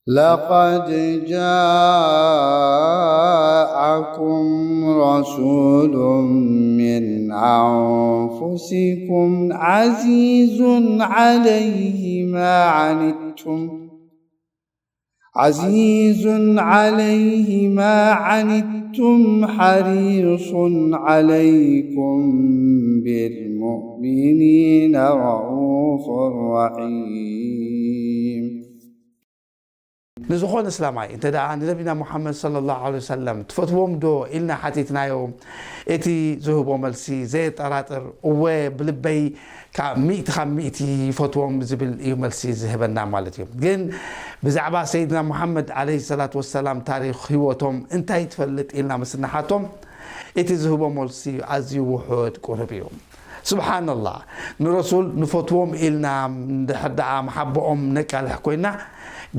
لقد جاءكم رسول من أنفسكم عزيز عليه ما عنتم عزيز عليه ما عنتم حريص عليكم بالمؤمنين رءوف رحيم. ንዝኾነ እስላማይ እንተ ደኣ ንነቢና ሙሓመድ ሰለላሁ ዐለይሂ ወሰለም ትፈትዎም ዶ ኢልና ሓቲትናዮ፣ እቲ ዝህቦ መልሲ ዘየጠራጥር እወ ብልበይ ካብ ሚእቲ ካብ ሚእቲ ይፈትዎም ዝብል እዩ መልሲ ዝህበና ማለት እዩ። ግን ብዛዕባ ሰይድና ሙሓመድ ዐለይሂ ሰላቱ ወሰላም ታሪኽ ህይወቶም እንታይ ትፈልጥ ኢልና ምስ ንሓቶም እቲ ዝህቦ መልሲ ኣዝዩ ውሑድ ቁሩብ እዩ። ስብሓንላህ፣ ንረሱል ንፈትዎም ኢልና እንድሕር ደኣ መሓባኦም ነቃልሕ ኮይና፣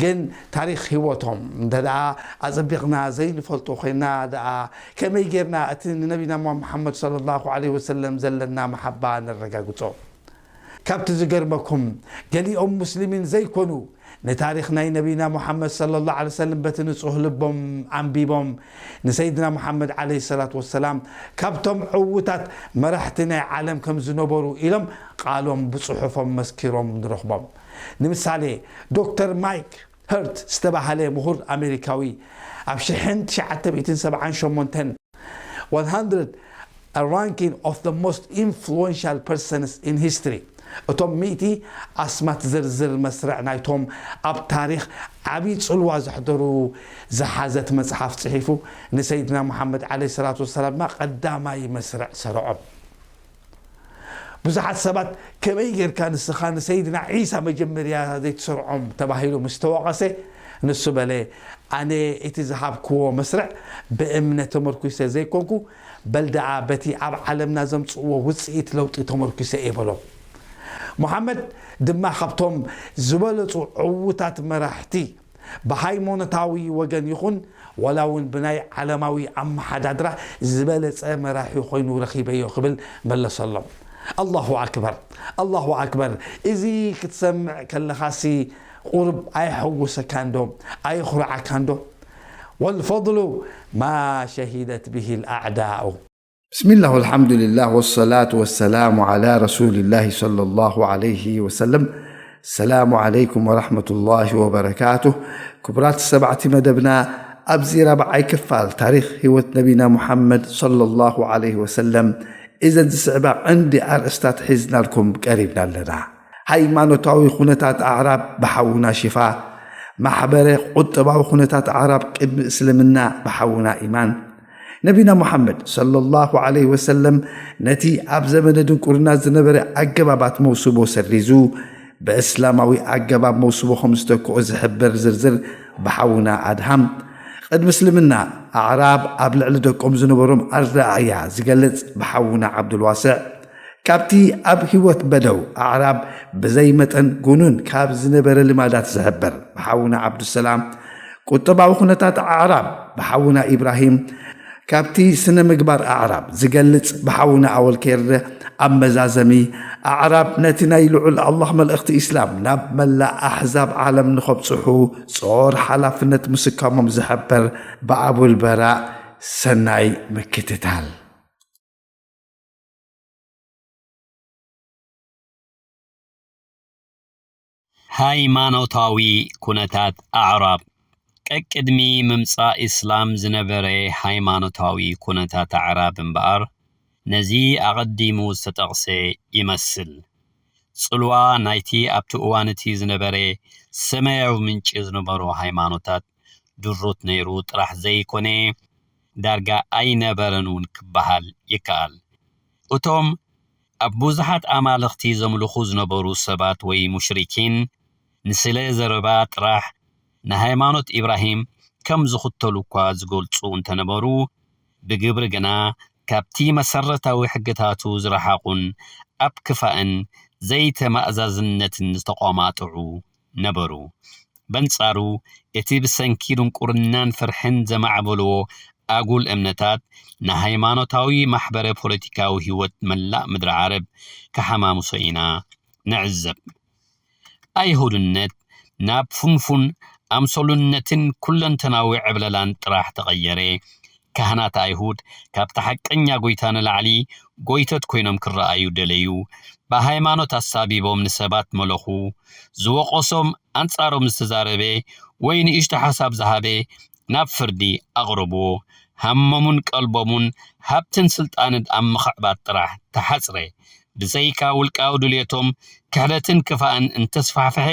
ግን ታሪኽ ህይወቶም እንተ ደኣ ኣጸቢቕና ዘይንፈልጦ ኮይና ደኣ ከመይ ጌርና እቲ ንነቢና ሙሓመድ ሰለላሁ ዐለይሂ ወሰለም ዘለና መሓባ ነረጋግጾ? ካብቲ ዝገርመኩም፣ ገሊኦም ሙስሊሚን ዘይኮኑ ንታሪኽ ናይ ነቢና ሙሓመድ ሰለላሁ ዐለይሂ ወሰለም በቲ ንጹህ ልቦም ኣንቢቦም ንሰይድና ሙሓመድ ዐለይሂ ሰላቱ ወሰላም ካብቶም ዕዉታት መራሕቲ ናይ ዓለም ከም ዝነበሩ ኢሎም ቃሎም ብጽሑፎም መስኪሮም ንረኽቦም። ንምሳሌ ዶክተር ማይክ ሀርት ዝተባህለ ምሁር ኣሜሪካዊ ኣብ ሽሕን ትሽዓተ ሚእትን ሰብዓን ሸሞንተን one hundred a ranking of the most influential persons in history እቶም ሚእቲ ኣስማት ዝርዝር መስርዕ ናይቶም ኣብ ታሪኽ ዓብዪ ጽልዋ ዘሕደሩ ዝሓዘት መጽሓፍ ጽሒፉ ንሰይድና ሙሓመድ ዐለይሂ ሰላቱ ወሰላም ድማ ቀዳማይ መስርዕ ሰርዖም። ብዙሓት ሰባት ከመይ ጌርካ ንስኻ ንሰይድና ዒሳ መጀመርያ ዘይትሰርዖም ተባሂሉ ምስ ተወቐሰ ንሱ በለ ኣነ እቲ ዝሃብክዎ መስርዕ ብእምነት ተመርኩሰ ዘይኮንኩ በል ደኣ በቲ ኣብ ዓለምና ዘምጽእዎ ውጽኢት ለውጢ ተመርኩሰ እየ በሎ። ሙሓመድ ድማ ካብቶም ዝበለጹ ዕዉታት መራሕቲ ብሃይማኖታዊ ወገን ይኹን ዋላ እውን ብናይ ዓለማዊ ኣመሓዳድራ ዝበለጸ መራሒ ኮይኑ ረኺበዮ ክብል መለሰሎም። ኣላሁ ኣክበር ኣላሁ ኣክበር። እዚ ክትሰምዕ ከለኻሲ ቁሩብ ኣየሐጉሰካን ዶ ኣየኹርዓካን ዶ? والفضل ما شهدت به الأعداء. بسم الله والحمد لله والصلاة والسلام على رسول الله صلى الله عليه وسلم. السلام عليكم ورحمة الله وبركاته. ክቡራት ሰማዕቲ መደብና ኣብዚ ራብዓይ ክፋል ታሪኽ ህይወት ነቢና ሙሓመድ ሰለላሁ ዐለይሂ ወሰለም እዘን ዝስዕባ ቀንዲ ኣርእስታት ሒዝናልኩም ቀሪብና ኣለና። ሃይማኖታዊ ኩነታት ኣዕራብ ብሓውና ሽፋ፣ ማሕበረ ቁጠባዊ ኩነታት ኣዕራብ ቅድሚ እስልምና ብሓውና ኢማን፣ ነቢና ሙሓመድ ሰለላሁ ዐለይሂ ወሰለም ነቲ ኣብ ዘመነ ድንቁርና ዝነበረ ኣገባባት መውስቦ ሰሪዙ ብእስላማዊ ኣገባብ መውስቦ ከም ዝተክኦ ዝሕብር ዝርዝር ብሓውና ኣድሃም፣ ቅድሚ እስልምና ኣዕራብ ኣብ ልዕሊ ደቆም ዝነበሮም ኣረኣእያ ዝገልጽ ብሓውና ዓብዱልዋስዕ፣ ካብቲ ኣብ ህይወት በደው ኣዕራብ ብዘይ መጠን ጉኑን ካብ ዝነበረ ልማዳት ዝሕብር ብሓውና ዓብዱሰላም፣ ቁጠባዊ ኩነታት ኣዕራብ ብሓውና ኢብራሂም፣ ካብቲ ስነ ምግባር ኣዕራብ ዝገልጽ ብሓውና ኣወልኬር ኣብ መዛዘሚ፣ ኣዕራብ ነቲ ናይ ልዑል ኣላህ መልእኽቲ ኢስላም ናብ መላእ ኣሕዛብ ዓለም ንኸብጽሑ ጾር ሓላፍነት ምስካሞም ዝሕብር ብኣቡልበራእ ሰናይ ምክትታል። ሃይማኖታዊ ኩነታት ኣዕራብ። ቀቅድሚ ምምጻእ ኢስላም ዝነበረ ሃይማኖታዊ ኩነታት ኣዕራብ እምበኣር፣ ነዚ ኣቐዲሙ ዝተጠቕሰ ይመስል። ጽልዋ ናይቲ ኣብቲ እዋን እቲ ዝነበረ ሰማያዊ ምንጪ ዝነበሩ ሃይማኖታት ድሩት ነይሩ ጥራሕ ዘይኮነ፣ ዳርጋ ኣይነበረን እውን ክበሃል ይከኣል። እቶም ኣብ ብዙሓት ኣማልኽቲ ዘምልኹ ዝነበሩ ሰባት ወይ ሙሽሪኪን፣ ንስለ ዘረባ ጥራሕ ንሃይማኖት ኢብራሂም ከም ዝኽተሉ እኳ ዝገልጹ እንተነበሩ፣ ብግብሪ ግና ካብቲ መሰረታዊ ሕግታቱ ዝረሓቑን ኣብ ክፋእን ዘይተማእዛዝነትን ዝተቖማጥዑ ነበሩ። በንጻሩ፣ እቲ ብሰንኪ ድንቁርናን ፍርሕን ዘማዕበልዎ ኣጉል እምነታት፣ ንሃይማኖታዊ ማሕበረ ፖለቲካዊ ህይወት መላእ ምድሪ ዓረብ ክሓማምሶ ኢና ንዕዘብ። ኣይሁድነት ናብ ፍንፉን ኣምሰሉነትን ኩለንተናዊ ዕብለላን ጥራሕ ተቐየረ። ካህናት ኣይሁድ ካብቲ ሓቀኛ ጎይታ ንላዕሊ ጎይተት ኮይኖም ክረኣዩ ደለዩ። ብሃይማኖት ኣሳቢቦም ንሰባት መለኹ። ዝወቐሶም፣ ኣንጻሮም ዝተዛረበ ወይ ንእሽቶ ሓሳብ ዝሃበ ናብ ፍርዲ ኣቕረብዎ። ሃሞምን ቀልቦምን ሃብትን ስልጣንን ኣብ ምኽዕባት ጥራሕ ተሓጽረ። ብዘይካ ውልቃዊ ድልየቶም ክሕደትን ክፋእን እንተስፋሕፍሐ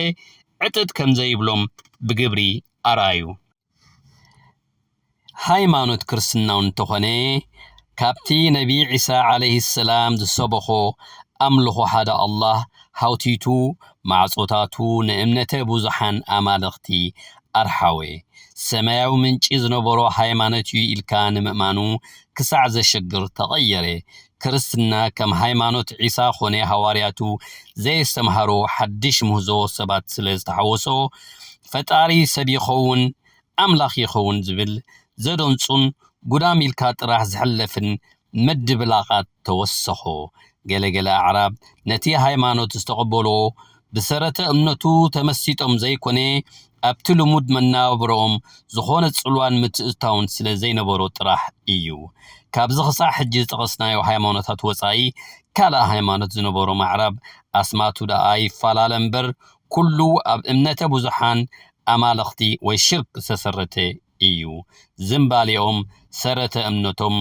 ዕጥጥ ከም ዘይብሎም ብግብሪ ኣርኣዩ። ሃይማኖት ክርስትና እንተኾነ ካብቲ ነቢ ዒሳ ዓለይሂ ሰላም ዝሰበኾ ኣምልኾ ሓደ ኣላህ ሃውቲቱ ማዕጾታቱ ንእምነተ ብዙሓን ኣማልኽቲ ኣርሓወ። ሰማያዊ ምንጪ ዝነበሮ ሃይማኖት እዩ ኢልካ ንምእማኑ ክሳዕ ዘሸግር ተቐየረ። ክርስትና ከም ሃይማኖት ዒሳ ኾነ ሃዋርያቱ ዘየስተምሃሮ ሓድሽ ምህዞ ሰባት ስለ ዝተሓወሶ ፈጣሪ ሰብ ይኸውን ኣምላኽ ይኸውን ዝብል ዘደንጹን ጉዳም ኢልካ ጥራሕ ዝሕለፍን ምድብላቓት ተወሰኾ። ገለገለ ኣዕራብ ነቲ ሃይማኖት ዝተቐበልዎ ብሰረተ እምነቱ ተመሲጦም ዘይኮነ ኣብቲ ልሙድ መናብሮኦም ዝኾነ ጽልዋን ምትእትታውን ስለ ዘይነበሮ ጥራሕ እዩ። ካብዚ ክሳዕ ሕጂ ዝጠቐስናዮ ሃይማኖታት ወጻኢ ካልእ ሃይማኖት ዝነበሮም ኣዕራብ ኣስማቱ ደኣ ይፈላለ እምበር ኩሉ ኣብ እምነተ ብዙሓን ኣማልኽቲ ወይ ሽርክ ዝተሰረተ እዩ። ዝምባሌኦም፣ ሰረተ እምነቶም፣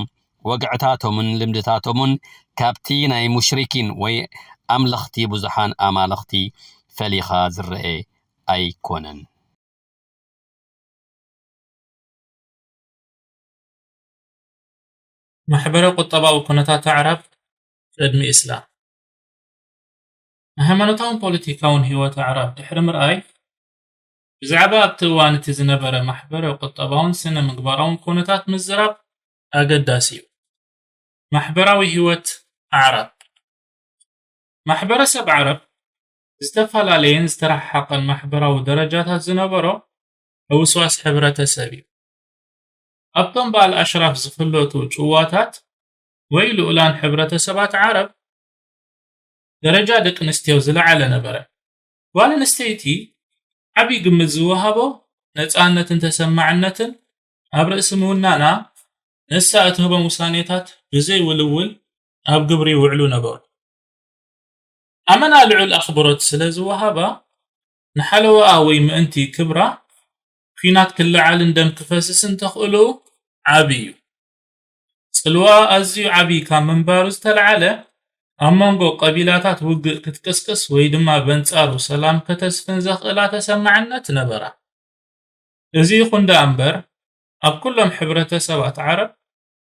ወግዕታቶምን ልምድታቶምን ካብቲ ናይ ሙሽሪኪን ወይ ኣምለኽቲ ብዙሓን ኣማልኽቲ ፈሊኻ ዝረአ ኣይኮነን። ማሕበረ ቁጠባዊ ኩነታት ኣዕራብ ቅድሚ እስላም። ንሃይማኖታውን ፖለቲካውን ህይወት ኣዕራብ ድሕሪ ምርኣይ፣ ብዛዕባ ኣብቲ እዋን እቲ ዝነበረ ማሕበረ ቁጠባውን ስነ ምግባራውን ኩነታት ምዝራብ ኣገዳሲ እዩ። ማሕበራዊ ህይወት ኣዕራብ። ማሕበረሰብ ዓረብ ዝተፈላለየን ዝተረሓሓቐን ማሕበራዊ ደረጃታት ዝነበሮ ሕውስዋስ ሕብረተሰብ እዩ። ኣብቶም ብኣል ኣሽራፍ ዝፍለጡ ጭዋታት ወይ ልኡላን ሕብረተሰባት ዓረብ ደረጃ ደቂ ኣንስትዮ ዝለዓለ ነበረ። ጓል ኣንስተይቲ ዓብዪ ግምት ዝወሃቦ ነፃነትን ተሰማዕነትን ኣብ ርእሲ ምውናና ነሳ እትህቦም ውሳኔታት ብዘይ ውልውል ኣብ ግብሪ ይውዕሉ ነበሩ። ኣመና ልዑል ኣኽብሮት ስለ ዝወሃባ ንሓለዋኣ ወይ ምእንቲ ክብራ ኲናት ክለዓልን ደም ክፈስስን ተኽእሎኡ ዓቢ እዩ። ጽልዋ ኣዝዩ ዓቢ ካብ ምንባሩ ዝተለዓለ ኣብ መንጎ ቀቢላታት ውግእ ክትቅስቅስ ወይ ድማ በንጻሩ ሰላም ከተስፍን ዘኽእላ ተሰማዕነት ነበራ። እዚ ይኹን ደኣ እምበር ኣብ ኩሎም ሕብረተሰባት ዓረብ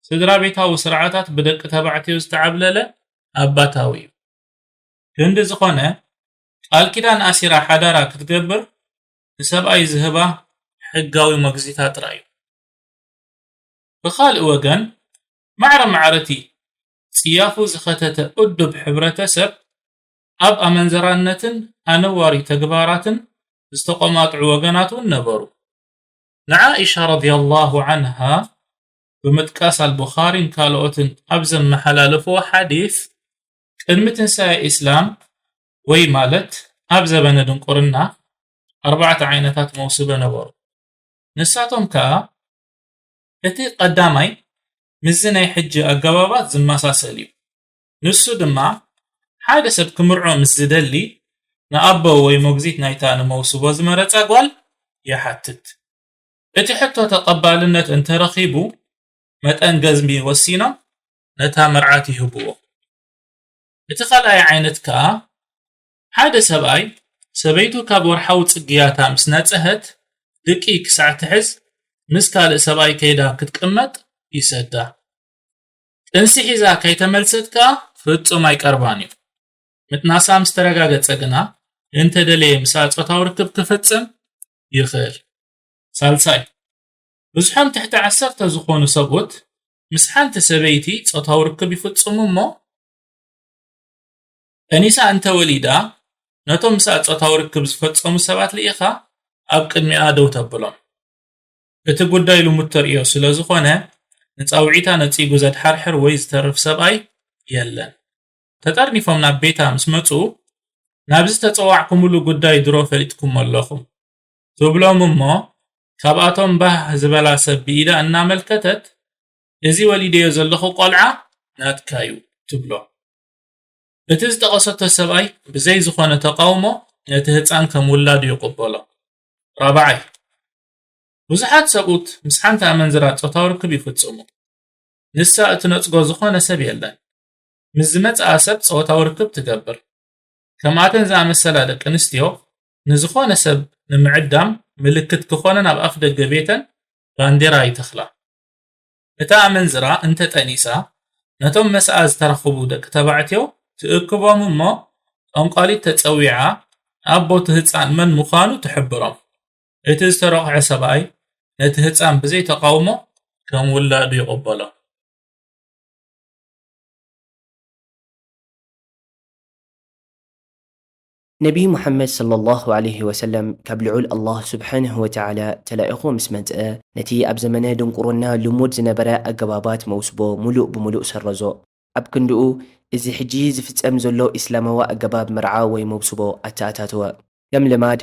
ስድራ ቤታዊ ስርዓታት ብደቂ ተባዕትዮ ዝተዓብለለ ኣባታዊ እዩ። ክንዲ ዝኾነ ቃል ኪዳን ኣሲራ ሓዳራ ክትገብር ንሰብኣይ ዝህባ ሕጋዊ መግዚታ ጥራይ እዩ። ብኻልእ ወገን ማዕረ ማዕረቲ ጽያፉ ዝኸተተ እዱብ ሕብረተሰብ ኣብ ኣመንዘራነትን ኣነዋሪ ተግባራትን ዝተቆማጥዑ ወገናት እውን ነበሩ። ንዓኢሻ ረዲየላሁ ዓንሃ ብምጥቃስ ኣልቡኻሪን ካልኦትን ኣብ ዘመሓላለፍዎ ሓዲስ ቅድሚ ትንሳኤ ኢስላም ወይ ማለት ኣብ ዘበነ ድንቁርና ኣርባዕተ ዓይነታት መውስበ ነበሩ። ንሳቶም ከኣ እቲ ቀዳማይ ምስዚ ናይ ሕጂ ኣገባባት ዝመሳሰል እዩ። ንሱ ድማ ሓደ ሰብ ክምርዖ ምስ ዝደሊ ንኣቦ ወይ ሞግዚት ናይታ ንመውስቦ ዝመረጻ ጓል ይሓትት። እቲ ሕቶ ተቐባልነት እንተረኺቡ መጠን ገዝሚ ወሲኖም ነታ መርዓት ይህብዎ። እቲ ካልኣይ ዓይነት ከኣ ሓደ ሰብኣይ ሰበይቱ ካብ ወርሓዊ ጽግያታ ምስ ነጸሀት ድቂ ክሳዕ ትሕዝ ምስ ካልእ ሰብኣይ ከይዳ ክትቅመጥ ይሰዳ። ጥንሲ ሒዛ ከይተመልሰት ከኣ ፍጹም ኣይቀርባን እዩ። ምጥናሳ ምስ ተረጋገጸ ግና እንተደለየ ምስኣ ጾታዊ ርክብ ክፍጽም ይኽእል። ሳልሳይ፣ ብዝሖም ትሕቲ ዓሰርተ ዝኾኑ ሰብኡት ምስ ሓንቲ ሰበይቲ ጾታዊ ርክብ ይፍጽሙ እሞ ጠኒሳ እንተወሊዳ ነቶም ምስኣ ጾታዊ ርክብ ዝፈጸሙ ሰባት ልኢኻ ኣብ ቅድሚኣ ደው ተብሎም። እቲ ጉዳይ ልሙድ ተርእዮ ስለ ዝኾነ ንጻውዒታ ነጺጉ ዘድሓርሕር ወይ ዝተርፍ ሰብኣይ የለን። ተጠርኒፎም ናብ ቤታ ምስ መጹ ናብዚ ዝተጸዋዕኩምሉ ጉዳይ ድሮ ፈሊጥኩሞ ኣለኹም። ትብሎም እሞ፣ ካብኣቶም ባህ ዝበላ ሰብ ብኢዳ እናመልከተት፣ "እዚ ወሊደዮ ዘለኹ ቆልዓ ናትካ እዩ" ትብሎ። እቲ ዝጠቐሰቶ ሰብኣይ ብዘይ ዝኾነ ተቓውሞ ነቲ ህጻን ከም ውላዱ ይቕበሎ። ራብዓይ፣ ብዙሓት ሰብኡት ምስ ሓንቲ ኣመንዝራ ጾታዊ ርክብ ይፍጽሙ። ንሳ እትነጽጎ ዝኾነ ሰብ የለን። ምስ ዝመጽኣ ሰብ ጾታዊ ርክብ ትገብር። ከምኣተን ዝኣመሰላ ደቂ ኣንስትዮ ንዝኾነ ሰብ ንምዕዳም ምልክት ክኾነን ኣብ ኣፍ ደገ ቤተን ባንዴራ ይተኽላ። እታ ኣመንዝራ እንተጠኒሳ፣ ነቶም መስኣ ዝተረኽቡ ደቂ ተባዕትዮ ትእክቦም እሞ፣ ጠንቋሊት ተጸዊዓ፣ ኣቦ እቲ ህጻን መን ምዃኑ ትሕብሮም። እቲ ዝተረቑሐ ሰብኣይ ነቲ ህጻን ብዘይ ተቓውሞ ከም ውላዱ ይቕበሎ። ነቢይ ሙሓመድ ሰለላሁ ዐለይሂ ወሰለም ካብ ልዑል ኣላህ ሱብሓነሁ ወተዓላ ተላኢኹ ምስ መጽአ፣ ነቲ ኣብ ዘመነ ድንቁርና ልሙድ ዝነበረ ኣገባባት መውስቦ ሙሉእ ብሙሉእ ሰረዞ። ኣብ ክንድኡ፣ እዚ ሕጂ ዝፍጸም ዘሎ ኢስላማዊ ኣገባብ መርዓ ወይ መውስቦ ኣተኣታተወ። ከም ልማድ፣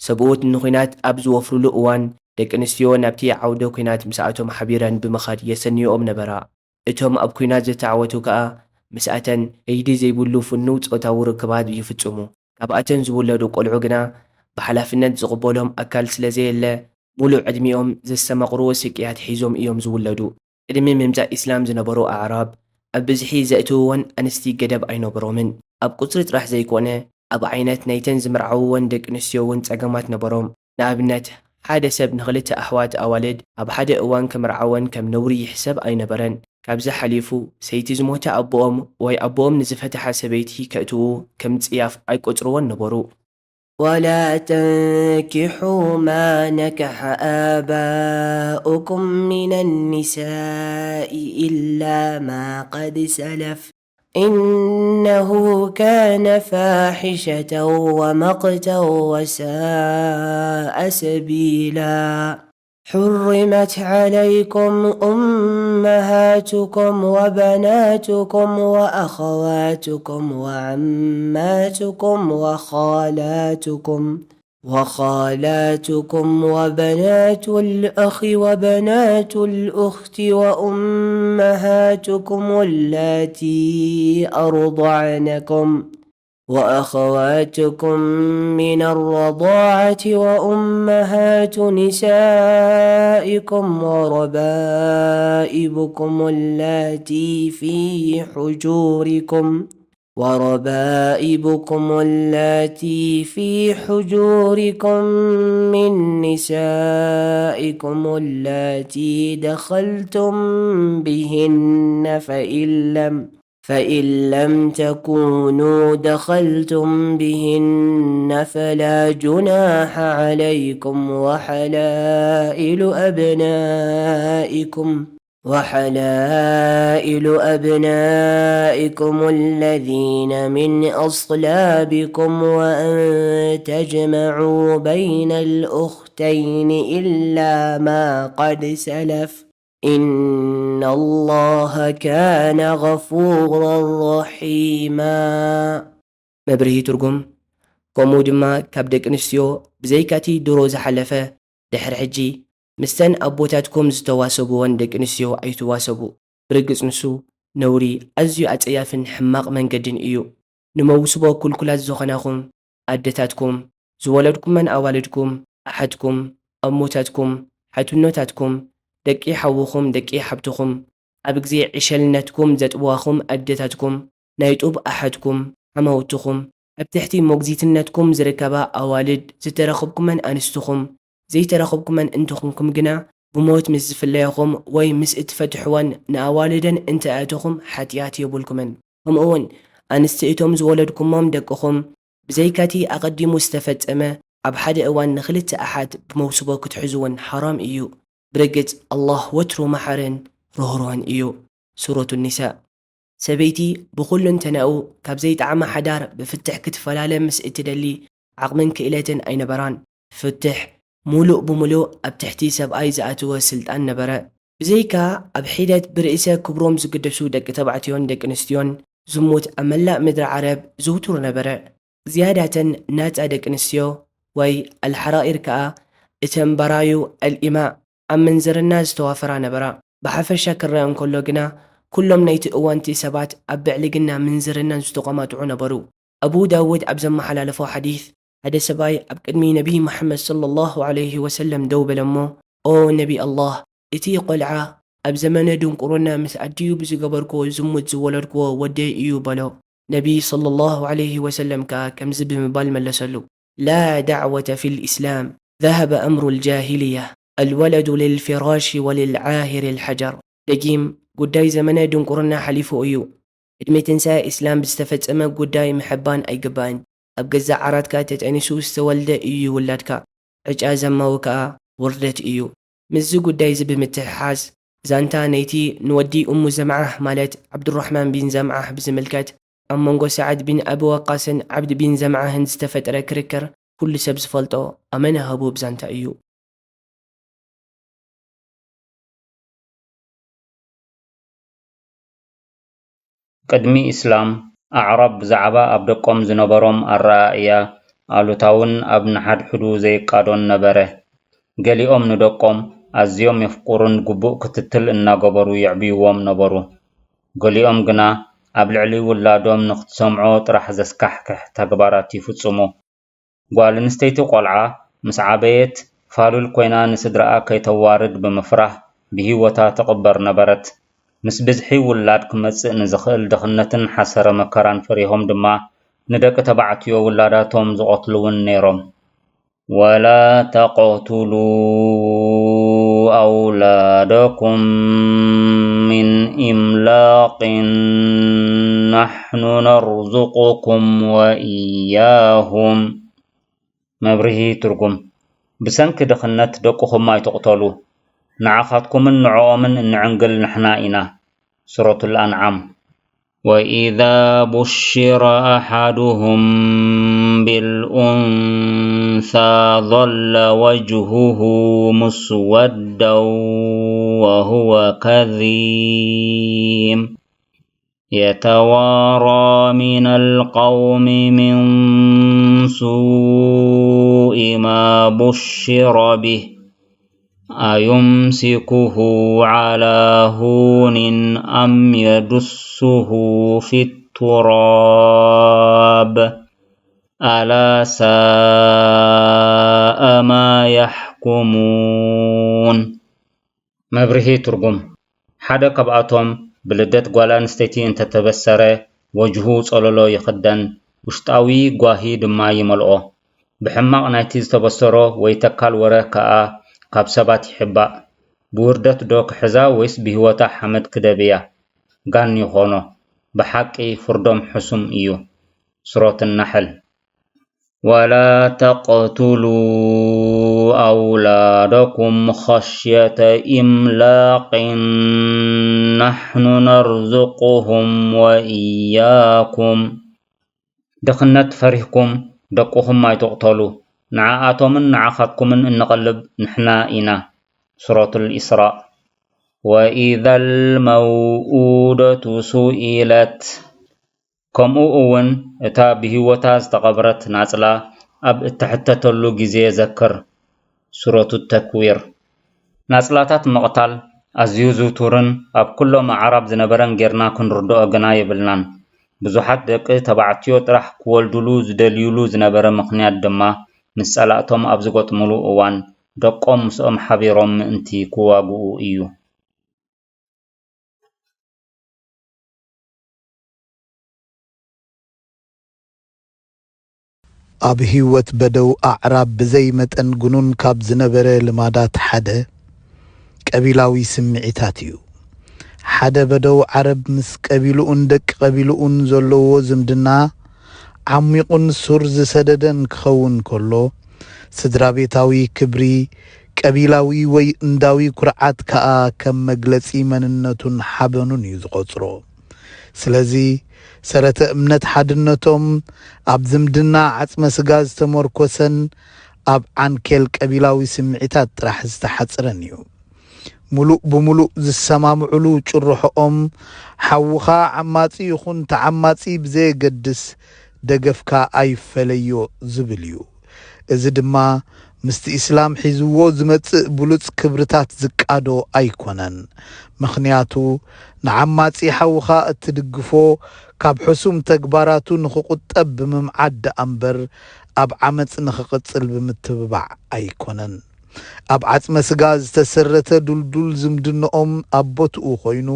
ሰብኡት ንኲናት ኣብ ዝወፍሩሉ እዋን፣ ደቂ ኣንስትዮ ናብቲ ዓውደ ኲናት ምስኣቶም ሓቢረን ብምኻድ የሰንይኦም ነበራ። እቶም ኣብ ኲናት ዝተዓወቱ ከኣ፣ ምስኣተን ከይዲ ዘይብሉ ፍኑው ጾታዊ ርክባት ይፍጽሙ። ካብኣተን ዝውለዱ ቆልዑ ግና፣ ብሓላፍነት ዝቕበሎም ኣካል ስለ ዘየለ፣ ሙሉእ ዕድሚኦም ዘስተማቕርዎ ስቅያት ሒዞም እዮም ዝውለዱ። ቅድሚ ምምጻእ ኢስላም ዝነበሩ ኣዕራብ፣ ኣብ ብዝሒ ዘእትውወን ኣንስቲ ገደብ ኣይነበሮምን። ኣብ ቁጽሪ ጥራሕ ዘይኮነ፣ ኣብ ዓይነት ናይተን ዝምርዓውወን ደቂ ኣንስትዮ እውን ጸገማት ነበሮም። ንኣብነት፣ ሓደ ሰብ ንኽልተ ኣሕዋት ኣዋልድ ኣብ ሓደ እዋን ክምርዓወን ከም ነውሪ ይሕሰብ ኣይነበረን። ካብዚ ሓሊፉ፣ ሰይቲ ዝሞተ ኣቦኦም ወይ ኣቦኦም ንዝፈትሓ ሰበይቲ ከእትዉ ከም ጽያፍ ኣይቆጽርዎን ነበሩ። ولا تنكحوا ما نكح آباؤكم من النساء إلا ما قد سلف، إنه كان فاحشة ومقتا وساء سبيلا. حرمت عليكم أمهاتكم وبناتكم وأخواتكم وعماتكم وخالاتكم، وخالاتكم وبنات الأخ وبنات الأخت وأمهاتكم اللاتي أرضعنكم، وأخواتكم من الرضاعة وأمهات نسائكم وربائبكم اللاتي في حجوركم، وربائبكم اللاتي في حجوركم من نسائكم اللاتي دخلتم بهن فإن لم فإن لم تكونوا دخلتم بهن فلا جناح عليكم وحلائل أبنائكم، وحلائل أبنائكم الذين من أصلابكم وأن تجمعوا بين الأختين إلا ما قد سلف، إن الله كان غفورا رحيما. መብርሂ ትርጉም፣ ከምኡ ድማ ካብ ደቂ ኣንስትዮ ብዘይካቲ ድሮ ዝሓለፈ፣ ድሕሪ ሕጂ ምስተን ኣቦታትኩም ዝተዋሰብወን ደቂ ኣንስትዮ ኣይትዋሰቡ። ብርግጽ ንሱ ነውሪ፣ ኣዝዩ ኣጸያፍን ሕማቕ መንገድን እዩ። ንመውስቦ ክልኩላት ዝኾናኹም ኣደታትኩም፣ ዝወለድኩመን ኣዋልድኩም፣ ኣሓትኩም፣ ኣሞታትኩም፣ ሓትኖታትኩም፣ ደቂ ሓውኹም፣ ደቂ ሓብትኹም፣ ኣብ ግዜ ዕሸልነትኩም ዘጥብዋኹም ኣደታትኩም፣ ናይ ጡብ ኣሓትኩም፣ ሓማውትኹም፣ ኣብ ትሕቲ ሞግዚትነትኩም ዝርከባ ኣዋልድ ዝተረኽብኩመን ኣንስትኹም፣ ዘይተረኽብኩመን እንተኹንኩም ግና፣ ብሞት ምስ ዝፍለያኹም ወይ ምስ እትፈትሕወን ንኣዋልደን እንተ ኣእተኹም ሓጢኣት የብልኩምን። ከምኡውን ኣንስቲ እቶም ዝወለድኩሞም ደቅኹም፣ ብዘይካቲ ኣቐዲሙ ዝተፈጸመ፣ ኣብ ሓደ እዋን ንኽልተ ኣሓት ብመውስቦ ክትሕዝወን ሓራም እዩ። ብርግጽ ኣላህ ወትሩ መሓርን ርህሩህን እዩ። ሱረቱ ኒሳእ። ሰበይቲ ብኹሉንተናኡ ካብ ዘይጠዓመ ሓዳር ብፍትሕ ክትፈላለ ምስ እትደሊ ዓቕምን ክእለትን ኣይነበራን። ፍትሕ ሙሉእ ብሙሉእ ኣብ ትሕቲ ሰብኣይ ዝኣተወ ስልጣን ነበረ። ብዘይካ ኣብ ሒደት ብርእሰ ክብሮም ዝግደሱ ደቂ ተባዕትዮን ደቂ ኣንስትዮን ዝሙት ኣብ መላእ ምድሪ ዓረብ ዝውቱር ነበረ። ዝያዳተን ናጻ ደቂ ኣንስትዮ ወይ ኣልሓራኢር ከኣ እተን በራዩ ኣልኢማእ ኣብ ምንዝርና ዝተዋፈራ ነበራ። ብሓፈሻ ክረኣ እንከሎ ግና፣ ኩሎም ናይቲ እዋንቲ ሰባት ኣብ ብዕልግና ምንዝርናን ዝተቋማጥዑ ነበሩ። ኣቡ ዳውድ ኣብ ዘመሓላለፎ ሓዲስ፣ ሓደ ሰብኣይ ኣብ ቅድሚ ነቢይ መሓመድ ሰለላሁ ዐለይሂ ወሰለም ደው በለ እሞ፣ "ኦ ነቢ ኣላህ፣ እቲ ቆልዓ ኣብ ዘመነ ድንቁርና ምስ ኣዲኡ ብዝገበርክዎ ዝሙት ዝወለድክዎ ወደይ እዩ" በሎ። ነቢይ ሰለላሁ ዐለይሂ ወሰለም ከኣ ከምዚ ብምባል መለሰሉ፣ "ላ ዳዕወተ ፊል ኢስላም፣ ذهب أمر الجاهلية، الولد للفراش وللعاهر الحجر." ደጊም፣ ጉዳይ ዘመነ ድንቁርና ሓሊፉ እዩ። ቅድሚ ትንሳኤ ኢስላም ብዝተፈጸመ ጉዳይ ምሕባን ኣይግባእን። ኣብ ገዛእ ዓራትካ ተጠኒሱ ዝተወልደ እዩ ውላድካ። ዕጫ ዘማዊ ከኣ ውርደት እዩ። ምስዚ ጉዳይ እዚ ብምትሕሓዝ፣ ዛንታ ነይቲ ንወዲ እሙ ዘምዓህ ማለት ዓብዱራሕማን ቢን ዘምዓህ ብዝምልከት፣ ኣብ መንጎ ሳዕድ ቢን ኣቢ ወቃስን ዓብድ ቢን ዘምዓህን ዝተፈጥረ ክርክር ኩሉ ሰብ ዝፈልጦ ኣመና ህቡብ ዛንታ እዩ። ቅድሚ ኢስላም፣ ኣዕራብ ብዛዕባ ኣብ ደቆም ዝነበሮም ኣረኣእያ ኣሉታውን ኣብ ንሓድሕዱ ዘይቃዶን ነበረ። ገሊኦም ንደቆም ኣዝዮም የፍቅሩን ግቡእ ክትትል እናገበሩ የዕብይዎም ነበሩ። ገሊኦም ግና ኣብ ልዕሊ ውላዶም ንኽትሰምዖ ጥራሕ ዘስካሕክሕ ተግባራት ይፍጽሙ። ጓል ኣንስተይቲ ቆልዓ ምስ ዓበየት፣ ፋሉል ኮይና ንስድራኣ ከይተዋርድ ብምፍራህ ብህይወታ ትቕበር ነበረት። ምስ ብዝሒ ውላድ ክመጽእ ንዝኽእል ድኽነትን ሓሰረ መከራን ፈሪሆም ድማ ንደቂ ተባዕትዮ ውላዳቶም ዝቐትሉ እውን ነይሮም። ولا تقتلوا أولادكم من إملاق، نحن نرزقكم وإياهم. መብርሂ ትርጉም፣ ብሰንኪ ድኽነት ደቅኹም ኣይትቕተሉ፣ ንዓኻትኩምን ንዕኦምን እንዕንግል ንሕና ኢና። ሱረቱል ኣንዓም። وإذا بشر أحدهم بالأنثى ظل وجهه مسودا وهو كظيم يتوارى من القوم من سوء ما بشر به أيمسكه على هون أم يدسه في التراب ألا ساء ما يحكمون. መብርሂ ትርጉም፣ ሓደ ካብኣቶም ብልደት ጓል ኣንስተይቲ እንተተበሰረ፣ ወጅሁ ጸለሎ ይኽደን፣ ውሽጣዊ ጓሂ ድማ ይመልኦ። ብሕማቕ ናይቲ ዝተበሰሮ ወይ ተካል ወረ ከኣ ካብ ሰባት ይሕባእ። ብውርደት ዶ ክሕዛ ወይስ ብህይወታ ሓመድ ክደብያ? ጋን ይኾኖ። ብሓቂ ፍርዶም ሕሱም እዩ። ሱረት ናሕል። ولا تقتلوا أولادكم خشية إملاق نحن نرزقهم وإياكم ድኽነት ፈሪህኩም ደቅኹም ኣይትቕተሉ፣ ንዓኣቶምን ንዓኻትኩምን እንቐልብ ንሕና ኢና። ሱረቱል ኢስራእ። وإذا الموءودة سئلت ከምኡ እውን እታ ብህይወታ ዝተቐብረት ናጽላ ኣብ እትሕተተሉ ግዜ ዘክር። ሱረቱ ተክዊር። ናጽላታት ምቕታል ኣዝዩ ዝውቱርን ኣብ ኩሎም ኣዕራብ ዝነበረን ጌርና ክንርድኦ ግና የብልናን። ብዙሓት ደቂ ተባዕትዮ ጥራሕ ክወልዱሉ ዝደልዩሉ ዝነበረ ምኽንያት ድማ ምስ ጸላእቶም ኣብ ዝገጥሙሉ እዋን ደቆም ምስኦም ሓቢሮም ምእንቲ ክዋግኡ እዩ። ኣብ ህይወት በደው ኣዕራብ ብዘይ መጠን ግኑን ካብ ዝነበረ ልማዳት ሓደ፣ ቀቢላዊ ስምዒታት እዩ። ሓደ በደው ዓረብ ምስ ቀቢልኡን ደቂ ቀቢልኡን ዘለዎ ዝምድና ዓሚቑን ሱር ዝሰደደን ክኸውን ከሎ፣ ስድራ ቤታዊ ክብሪ፣ ቀቢላዊ ወይ እንዳዊ ኩርዓት ከኣ ከም መግለጺ መንነቱን ሓበኑን እዩ ዝቖጽሮ። ስለዚ፣ ሰረተ እምነት ሓድነቶም ኣብ ዝምድና ዓጽመ ስጋ ዝተመርኮሰን ኣብ ዓንኬል ቀቢላዊ ስምዒታት ጥራሕ ዝተሓጽረን እዩ። ምሉእ ብምሉእ ዝሰማምዑሉ ጭርሖኦም፣ "ሓውኻ ዓማጺ ይኹን ተዓማጺ ብዘየገድስ፣ ደገፍካ ኣይፈለዮ" ዝብል እዩ። እዚ ድማ ምስቲ ኢስላም ሒዝዎ ዝመጽእ ብሉጽ ክብርታት ዝቃዶ ኣይኮነን። ምኽንያቱ ንዓማጺ ሓውኻ እትድግፎ፣ ካብ ሕሱም ተግባራቱ ንኽቑጠብ ብምምዓድ ደኣ እምበር ኣብ ዓመጽ ንኽቕጽል ብምትብባዕ ኣይኮነን። ኣብ ዓጽመ ስጋ ዝተሰረተ ድልዱል ዝምድንኦም ኣብ ቦትኡ ኮይኑ፣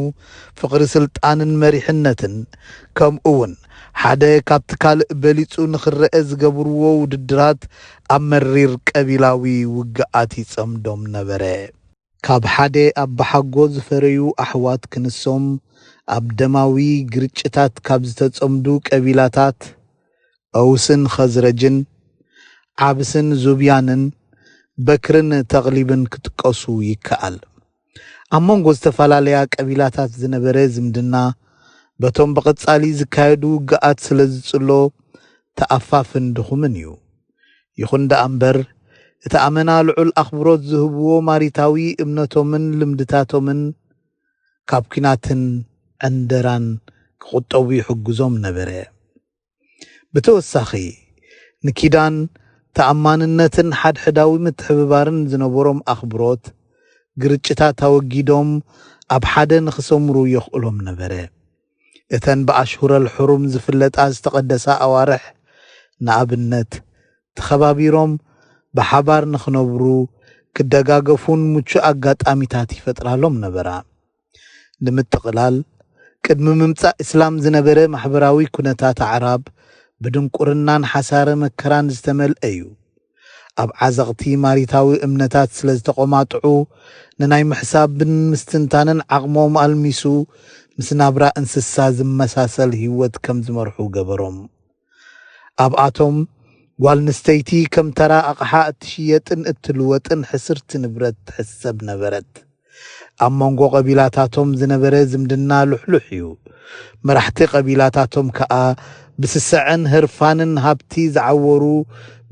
ፍቕሪ ስልጣንን መሪሕነትን፣ ከምኡ እውን ሓደ ካብቲ ካልእ በሊጹ ንኽረአ ዝገብርዎ ውድድራት ኣብ መሪር ቀቢላዊ ውግኣት ይጸምዶም ነበረ። ካብ ሓደ ኣባሓጎ ዝፈረዩ ኣሕዋት ክንሶም፣ ኣብ ደማዊ ግርጭታት ካብ ዝተጸምዱ ቀቢላታት፣ ኦውስን ኸዝረጅን፣ ዓብስን ዙብያንን፣ በክርን ተቕሊብን ክጥቀሱ ይከኣል። ኣብ መንጎ ዝተፈላለያ ቀቢላታት ዝነበረ ዝምድና፣ በቶም ብቐጻሊ ዝካየዱ ውግኣት ስለ ዝጽሎ፣ ተኣፋፍን ድኹምን እዩ። ይኹን ደኣ እምበር፣ እቲ ኣመና ልዑል ኣኽብሮት ዝህብዎ ማሪታዊ እምነቶምን ልምድታቶምን፣ ካብ ኲናትን ዕንደራን ክቑጠቡ ይሕግዞም ነበረ። ብተወሳኺ፣ ንኪዳን፣ ተኣማንነትን ሓድሕዳዊ ምትሕብባርን ዝነበሮም ኣኽብሮት፣ ግርጭታት ኣወጊዶም ኣብ ሓደ ንኽሰምሩ የኽእሎም ነበረ። እተን ብኣሽሁረል ሕሩም ዝፍለጣ ዝተቐደሳ ኣዋርሕ፣ ንኣብነት፣ ተኸባቢሮም ብሓባር ንኽነብሩ፣ ክደጋገፉን ምቹእ ኣጋጣሚታት ይፈጥራሎም ነበራ። ንምጥቕላል፣ ቅድሚ ምምጻእ እስላም ዝነበረ ማሕበራዊ ኩነታት ኣዕራብ ብድንቁርናን ሓሳረ መከራን ዝተመልአ እዩ። ኣብ ዓዘቕቲ ማሪታዊ እምነታት ስለ ዝተቖማጥዑ፣ ንናይ ምሕሳብን ምስትንታንን ዓቕሞም ኣልሚሱ፣ ምስ ናብራ እንስሳ ዝመሳሰል ህይወት ከም ዝመርሑ ገበሮም። ኣብኣቶም፣ ጓል ኣንስተይቲ ከም ተራ ኣቕሓ እትሽየጥን እትልወጥን ሕስርቲ ንብረት ትሕሰብ ነበረት። ኣብ መንጎ ቀቢላታቶም ዝነበረ ዝምድና ልሕሉሕ እዩ። መራሕቲ ቀቢላታቶም ከኣ ብስሰዐን ህርፋንን ሃብቲ ዝዓወሩ፣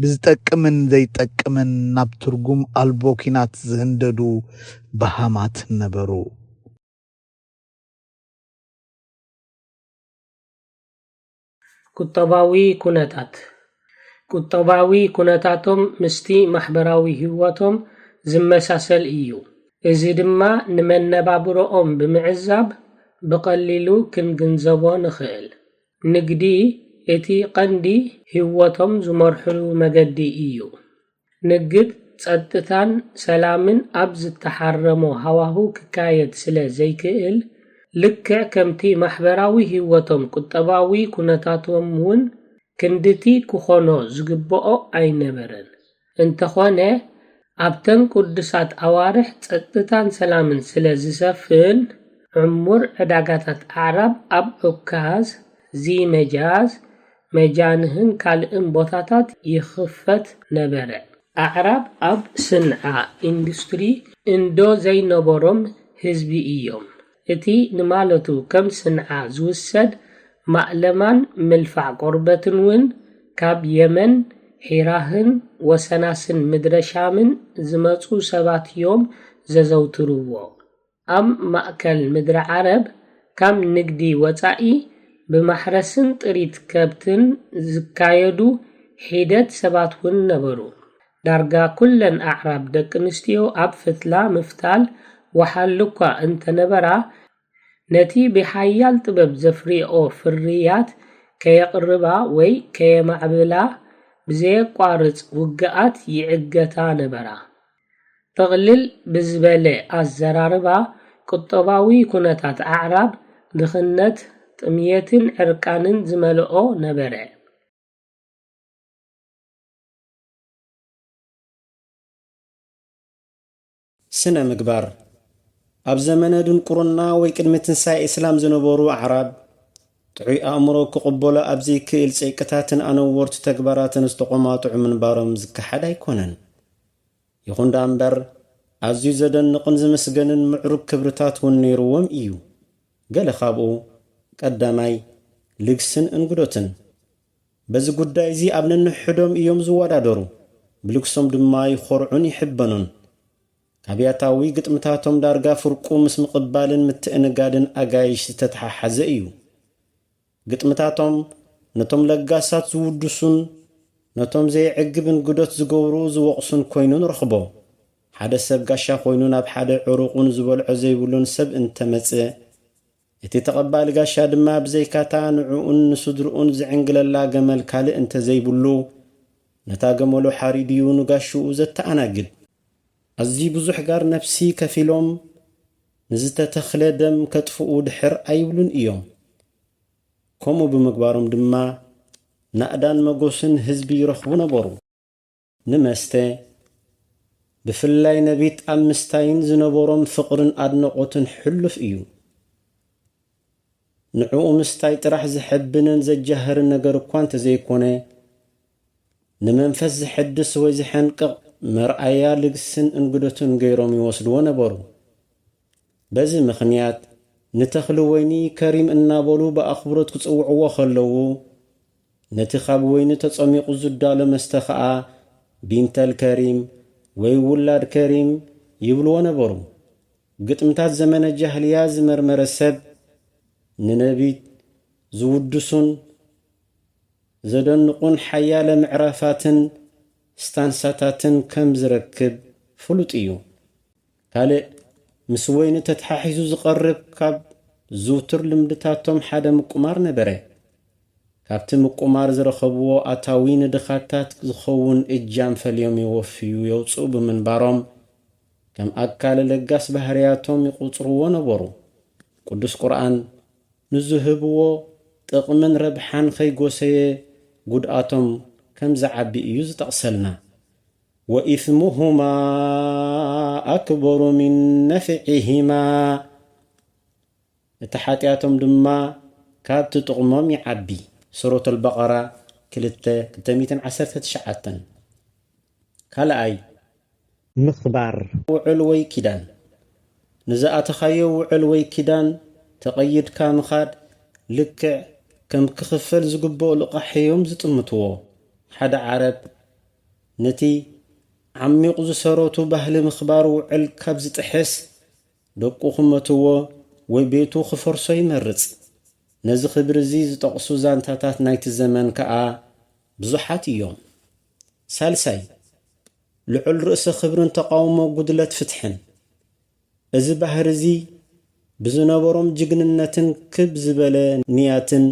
ብዝጠቅምን ዘይጠቅምን ናብ ትርጉም ኣልቦ ኲናት ዝህንደዱ በሃማት ነበሩ። ቁጠባዊ ኩነታት። ቁጠባዊ ኩነታቶም ምስቲ ማሕበራዊ ህይወቶም ዝመሳሰል እዩ። እዚ ድማ ንመነባብሮኦም ብምዕዛብ ብቐሊሉ ክንግንዘቦ ንኽእል። ንግዲ እቲ ቀንዲ ህይወቶም ዝመርሕሉ መገዲ እዩ። ንግድ ጸጥታን ሰላምን ኣብ ዝተሓረሞ ሃዋሁ ክካየድ ስለ ዘይክእል፣ ልክዕ ከምቲ ማሕበራዊ ህይወቶም ቁጠባዊ ኩነታቶም እውን ክንድቲ ክኾኖ ዝግብኦ ኣይነበረን። እንተኾነ፣ ኣብተን ቅዱሳት ኣዋርሕ ጸጥታን ሰላምን ስለ ዝሰፍን፣ ዕሙር ዕዳጋታት ኣዕራብ ኣብ ዑካዝ፣ ዚመጃዝ፣ መጃንህን ካልእን ቦታታት ይኽፈት ነበረ። ኣዕራብ ኣብ ስንዓ ኢንዱስትሪ እንዶ ዘይነበሮም ህዝቢ እዮም። እቲ ንማለቱ ከም ስንዓ ዝውሰድ ማእለማን ምልፋዕ ቆርበትን እውን ካብ የመን፣ ሒራህን ወሰናስን ምድረ ሻምን ዝመጹ ሰባት እዮም ዘዘውትርዎ። ኣብ ማእከል ምድሪ ዓረብ ካብ ንግዲ ወጻኢ ብማሕረስን ጥሪት ከብትን ዝካየዱ ሒደት ሰባት እውን ነበሩ። ዳርጋ ኩለን ኣዕራብ ደቂ ኣንስትዮ ኣብ ፍትላ ምፍታል ወሓል እኳ እንተነበራ፣ ነቲ ብሓያል ጥበብ ዘፍርየኦ ፍርያት ከየቕርባ ወይ ከየማዕብላ ብዘየቋርጽ ውግኣት ይዕገታ ነበራ። ጥቕልል ብዝበለ ኣዘራርባ፣ ቁጠባዊ ኩነታት ኣዕራብ ድኽነት፣ ጥምየትን ዕርቃንን ዝመልኦ ነበረ። ስነ ምግባር። ኣብ ዘመነ ድንቁርና ወይ ቅድሚ ትንሳኤ እስላም ዝነበሩ ኣዕራብ፣ ጥዑይ ኣእምሮ ክቕበሎ ኣብ ዘይክእል ጸይቅታትን ኣነወርቲ ተግባራትን ዝተቖማጥዑ ምንባሮም ዝከሓድ ኣይኮነን። ይኹን ደኣ እምበር፣ ኣዝዩ ዘደንቕን ዝምስገንን ምዕሩግ ክብርታት እውን ነይርዎም እዩ። ገለ ካብኡ፣ ቀዳማይ፣ ልግስን እንግዶትን። በዚ ጉዳይ እዚ ኣብ ነንሕዶም እዮም ዝወዳደሩ፣ ብልግሶም ድማ ይኾርዑን ይሕበኑን። ካብ ያታዊ ግጥምታቶም ዳርጋ ፍርቁ ምስ ምቕባልን ምትእንጋድን ኣጋይሽ ዝተተሓሓዘ እዩ። ግጥምታቶም ነቶም ለጋሳት ዝውድሱን ነቶም ዘይዕግብ እንግዶት ዝገብሩ ዝወቕሱን ኮይኑ ንረኽቦ። ሓደ ሰብ ጋሻ ኮይኑ ናብ ሓደ ዕሩቑን ዝበልዖ ዘይብሉን ሰብ እንተመጽእ፣ እቲ ተቐባሊ ጋሻ ድማ ብዘይካታ ንዕኡን ንስድርኡን ዝዕንግለላ ገመል ካልእ እንተዘይብሉ፣ ነታ ገመሉ ሓሪድ'ዩ ንጋሽኡ ዘተኣናግድ። ኣዝዩ ብዙሕ ጋር ነፍሲ ከፊሎም ንዝተተኽለ ደም ከጥፍኡ ድሕር ኣይብሉን እዮም። ከምኡ ብምግባሮም ድማ ናእዳን መጎስን ህዝቢ ይረኽቡ ነበሩ። ንመስተ፣ ብፍላይ ነቢት ኣብ ምስታይን ዝነበሮም ፍቕርን ኣድናቖትን ሕሉፍ እዩ። ንዕኡ ምስታይ ጥራሕ ዘሐብንን ዘጃህርን ነገር እኳ እንተዘይኮነ፣ ንመንፈስ ዘሐድስ ወይ ዘሐንቅቕ መርኣያ ልግስን እንግዶትን ገይሮም ይወስድዎ ነበሩ። በዚ ምኽንያት ንተኽሊ ወይኒ ከሪም እናበሉ ብኣኽብሮት ክጽውዕዎ ከለዉ፣ ነቲ ካብ ወይኒ ተጸሚቑ ዝዳሎ መስተ ኸኣ ቢንተል ከሪም ወይ ውላድ ከሪም ይብልዎ ነበሩ። ግጥምታት ዘመነ ጃህልያ ዝመርመረ ሰብ ንነቢት ዝውድሱን ዘደንቑን ሓያለ ምዕራፋትን ስታንሳታትን ከም ዝረክብ ፍሉጥ እዩ። ካልእ ምስ ወይኒ ተተሓሒዙ ዝቐርብ ካብ ዝውቱር ልምድታቶም ሓደ ምቁማር ነበረ። ካብቲ ምቁማር ዝረኸብዎ ኣታዊ ንድኻታት ዝኸውን እጃም ፈልዮም ይወፍዩ የውጽኡ ብምንባሮም፣ ከም ኣካል ለጋስ ባህርያቶም ይቑጽርዎ ነበሩ። ቅዱስ ቁርኣን ንዝህብዎ ጥቕምን ረብሓን ከይጎሰየ ጉድኣቶም ከም ዝዓቢ እዩ ዝጠቕሰልና። "ወኢስሙሁማ ኣክበሩ ሚን ነፍዒሂማ"፣ እቲ ሓጢኣቶም ድማ ካብቲ ጥቕሞም ይዓቢ። ሱረት ኣልበቐራ ክልተ፣ ክልተ ሚእትን ዓሰርተ ትሽዓተን። ካልኣይ፣ ምኽባር። ውዕል ወይ ኪዳን። ንዝኣተኻዮ ውዕል ወይ ኪዳን ተቐይድካ ምኻድ ልክዕ ከም ክኽፈል ዝግብኦ ልቓሕ እዮም ዝጥምትዎ። ሓደ ዓረብ ነቲ ዓሚቑ ዝሰረቱ ባህሊ ምኽባር ውዕል ካብ ዝጥሕስ፣ ደቁ ክመትዎ ወይ ቤቱ ክፈርሶ ይመርጽ። ነዚ ክብሪ እዚ ዝጠቕሱ ዛንታታት ናይቲ ዘመን ከኣ ብዙሓት እዮም። ሳልሳይ፣ ልዑል ርእሰ ክብርን ተቓውሞ ጉድለት ፍትሕን። እዚ ባህሪ እዚ ብዝነበሮም ጅግንነትን ክብ ዝበለ ንያትን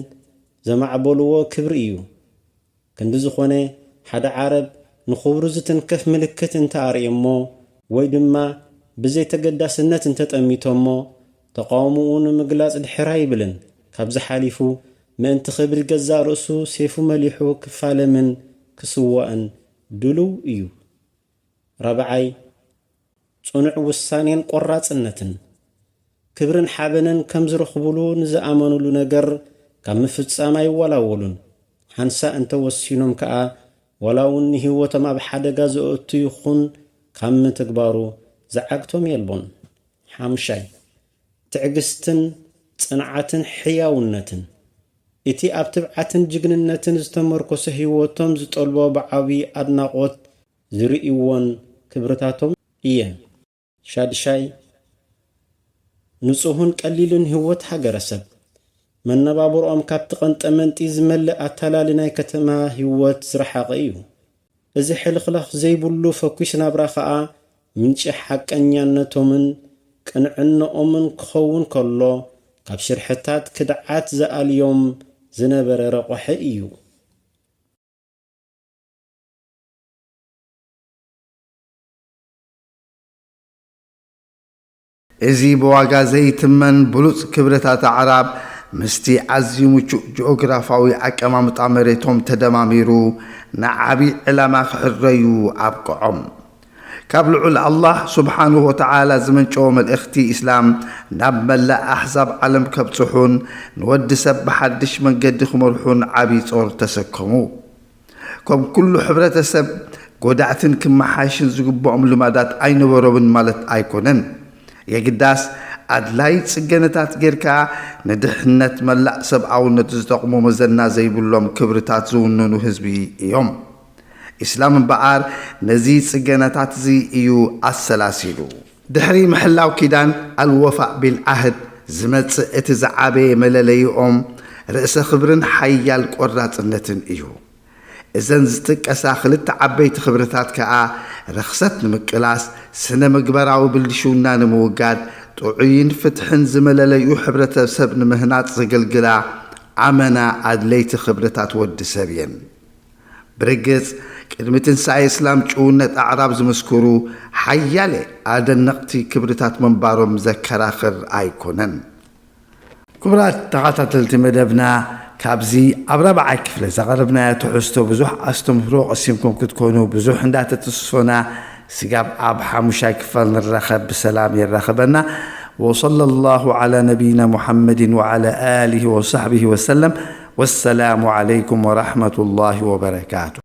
ዘማዕበልዎ ክብሪ እዩ። ክንዲ ዝኾነ፣ ሓደ ዓረብ ንኽብሩ ዝትንከፍ ምልክት እንተ ኣርእየሞ፣ ወይ ድማ ብዘይ ተገዳስነት እንተ ጠሚቶሞ፣ ተቓውሞኡ ንምግላጽ ድሕር ኣይብልን። ካብዚ ሓሊፉ፣ ምእንቲ ክብሪ ገዛእ ርእሱ ሴፉ መሊሑ ክፋለምን ክስዋእን ድሉው እዩ። ራብዓይ፣ ጽኑዕ ውሳኔን ቆራጽነትን። ክብርን ሓበንን ከም ዝረኽቡሉ ንዝኣመኑሉ ነገር ካብ ምፍጻም ኣይወላወሉን። ሓንሳእ እንተ ወሲኖም ከኣ፣ ዋላ እውን ንህይወቶም ኣብ ሓደጋ ዘእቱ ይኹን ካብ ምትግባሩ ዝዓግቶም የልቦን። ሓሙሻይ፣ ትዕግስትን ጽንዓትን ሕያውነትን። እቲ ኣብ ትብዓትን ጅግንነትን ዝተመርኮሰ ህይወቶም ዝጠልቦ ብዓቢ ኣድናቖት ዝርእይዎን ክብርታቶም እየን። ሻድሻይ፣ ንጹህን ቀሊልን ህይወት ሃገረሰብ። መነባብሮኦም ካብቲ ቀንጠመንጢ ዝመልእ ኣታላሊ ናይ ከተማ ህይወት ዝረሓቐ እዩ። እዚ ሕልኽላኽ ዘይብሉ ፈኲስ ናብራ ኸኣ ምንጪ ሓቀኛነቶምን ቅንዕናኦምን ክኸውን ከሎ፣ ካብ ሽርሕታት ክድዓት ዝኣልዮም ዝነበረ ረቋሒ እዩ። እዚ ብዋጋ ዘይትመን ብሉጽ ክብርታት ኣዕራብ፣ ምስቲ ኣዝዩ ምቹእ ጂኦግራፋዊ ኣቀማምጣ መሬቶም ተደማሚሩ፣ ንዓቢ ዕላማ ክሕረዩ ኣብቅዖም። ካብ ልዑል ኣላህ ሱብሓነሁ ወተዓላ ዝመንጨወ መልእኽቲ ኢስላም ናብ መላእ ኣሕዛብ ዓለም ከብጽሑን ንወዲ ሰብ ብሓድሽ መንገዲ ክመርሑን ዓቢ ጾር ተሰከሙ። ከም ኩሉ ሕብረተሰብ፣ ጎዳእትን ክመሓየሽን ዝግብኦም ልማዳት ኣይነበሮምን ማለት ኣይኮነን። የግዳስ፣ ኣድላይ ጽገነታት ጌርካ ንድሕነት መላእ ሰብኣውነት ዝጠቕሙ መዘና ዘይብሎም ክብርታት ዝውንኑ ህዝቢ እዮም። ኢስላም እምበኣር፣ ነዚ ጽገነታት እዚ እዩ ኣሰላሲሉ። ድሕሪ ምሕላው ኪዳን ኣልወፋእ ቢልዓህድ ዝመጽእ እቲ ዝዓበየ መለለይኦም፣ ርእሰ ክብርን ሓያል ቆራጽነትን እዩ። እዘን ዝጥቀሳ ክልተ ዓበይቲ ክብርታት ከኣ ርኽሰት ንምቅላስ፣ ስነ ምግባራዊ ብልሽውና ንምውጋድ፣ ጥዑይን ፍትሕን ዝመለለዩ ሕብረተሰብ ንምህናጽ ዘገልግላ ኣመና ኣድለይቲ ክብርታት ወዲ ሰብ እየን። ብርግጽ፣ ቅድሚ ትንሳኤ እስላም ጭውነት ኣዕራብ ዝምስክሩ ሓያለ ኣደነቕቲ ክብርታት ምንባሮም ዘከራኽር ኣይኮነን። ክቡራት ተኸታተልቲ መደብና፣ ካብዚ ኣብ ራብዓይ ክፍለ ዘቐረብናዮ ትሕዝቶ ብዙሕ ኣስተምህሮ ቀሲምኩም ክትኮኑ ብዙሕ እንዳተተስፎና፣ ስጋብ ኣብ ሓሙሻይ ክፋል ንራኸብ ብሰላም የራኽበና። وصلى الله على نبينا محمد وعلى آله وصحبه وسلم. والسلام عليكم ورحمة الله وبركاته.